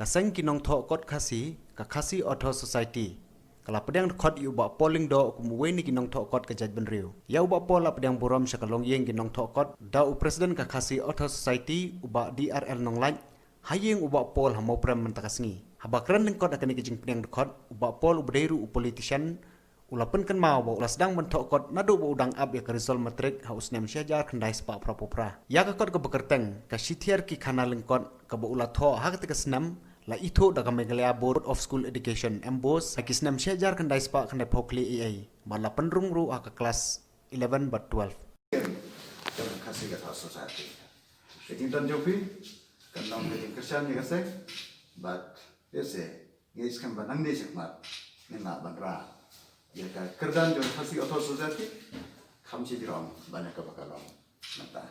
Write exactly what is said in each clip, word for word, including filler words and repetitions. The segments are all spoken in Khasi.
Seng ki nongthoh kot Khasi, ka Khasi Author Society ka la pdiang dkhot ïa u Bah Paul Lyngdoh kum uwei na ki nongthoh kot ka jaitbynriew. Ïa u Bah Paul la pdiang burom sha ka longïing ki nongthoh kot da u President ka Khasi Author Society, u Bah D R L Nonglait, ha ïing u Bah Paul ha Mawprem mynta ka sngi. Haba kren lyngkot ha kane ka jingpdiang dkhot, u Bah Paul uba dei ruh u politician, u la pynkynmaw ba u la sdang ban thoh kot naduh ba u dang ap ïa ka result matric ha u snem shi hajar khyndai spah phra phew phra. Ïa ka kot kaba kyrteng Ka Shithiar Ki Khana Lyngkot kaba u la thoh ha kata ka snem, la ithuh da ka Meghalaya Board of School Education, MBOSE, ha ki snem shi hajar khyndai spah khyndai phew khyndai, bad la pynrung ruh ha ka klas eleven bad twelve. Ka Khasi Author Society. Ka jingdon jong phi kan long ka jingkyrshan ïa ka seng, bad ïa se, ngi skhem ba nangne shakhmat ngin lah ban rah ïa ka kyrdan jong Khasi Author Society, kham shijrong ban ïa kaba ka long mynta.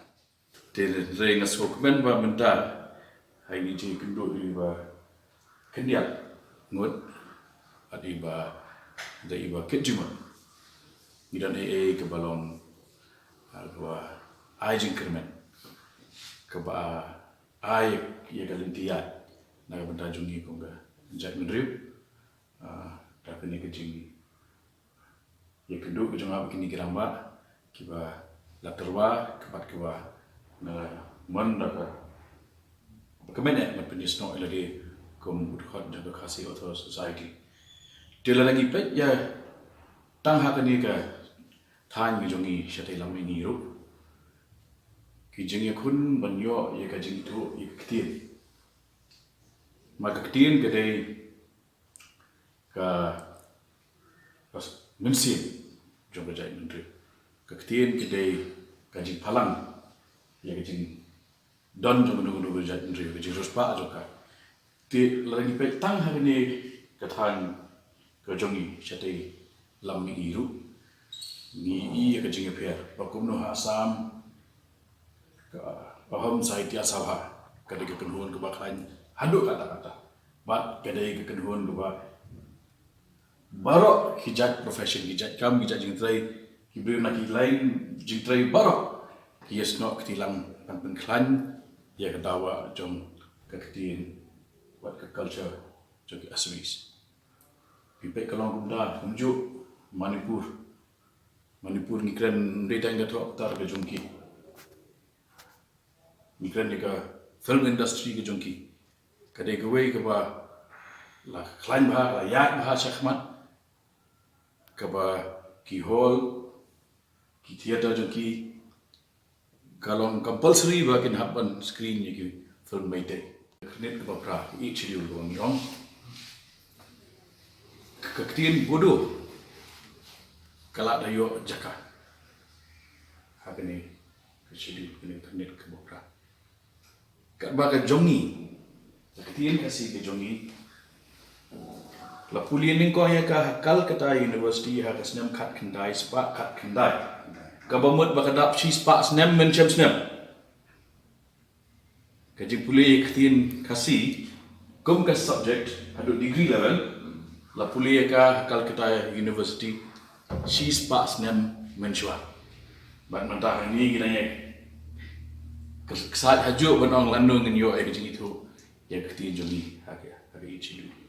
Te re nga sngewkmen ba mynta ha ine i jingkynduh iba khyndiat ngut, bad iba, da iba kit jingmut, ngi don ei ei kaba long, ah, kaba ai jingkyrmen, kaba ai ïa ka lynti ïaid na ka bynta jong ngi kum ka jaitbynriew. Ah, da kane ka jing ïa kynduh ka jong nga bad kine ki rangbah kiba la tyrwa, ka bad kiba na mon da ka, ba ka mynta ban pynïasnoh ïa lade kum u dkhot jong ka Khasi Author Society. Te lada ngi peit ïa tang ha kane ka thaiñ ka jong ngi shatei lam mihngi ruh, ki jingïakhun ban ïoh ïa ka jingithuh ïa ka ktien. Ma ka ktien ka dei ka, ka mynsiem jong ka jaitbynriew. Ka ktien ka dei ka jingphalang ïa ka jingdon jong kano kano ka jaitbynriew, ka jingriewspah jong ka. Te lada ngi peit tang ha kane ka thaiñ ka jong ngi shatei lam mihngi ruh, ngi i ïa ka jingïapher ba kumno ha Assam, ka Ahom Sahitya Sabha ka dei ka kynhun kaba khlaiñ haduh katta katta. Bad ka dei ka kynhun kaba baroh ki jait profession, ki jait kam, ki jait jingtrei, ki briew na ki lain jingtrei baroh ki ïasnoh kti lang ban pynkhlaiñ ïa ka dawa jong ka ktien bad ka culture jong ki Assamese. Phi peit ka long kumta kumjuh Manipur. Manipur ngi kren, ym dei tang ka thoh aktor ka jong ki. Ngi kren ïa ka film industry ka jong ki. Ka dei kawei kaba la khlaiñ bha, la ïaid bha shakhmat, kaba ki hall, ki theater jong ki, ka long compulsory ba kin hap ban screen ïa ki film Meitei. Ka khyrnit kaba phra, ka Eighth Schedule kaba ngi ong, ka ktien Bodo ka la da ïoh jaka ha kane ka schedule, kane ka khyrnit kaba phra. Katba ka jong ngi, ka ktien Khasi ka jong ngi, la pule nyngkong ïa ka ha Calcutta University ha ka snem khatkhyndai spah khatkhyndai, kaba mut ba ka dap shispah snem mynshem snem. Ka jingpule ïa ka ktien Khasi kum ka subject haduh degree level, la pule ïa ka ha Calcutta University shispah snem mynshuwa. Bad mynta hangne ngi dang ïa kyrkieh hajuh ban ong lano ngin ïoh ïa ka jingithuh ïa ka ktien jong ngi ha ka, ha ka Eighth Schedule.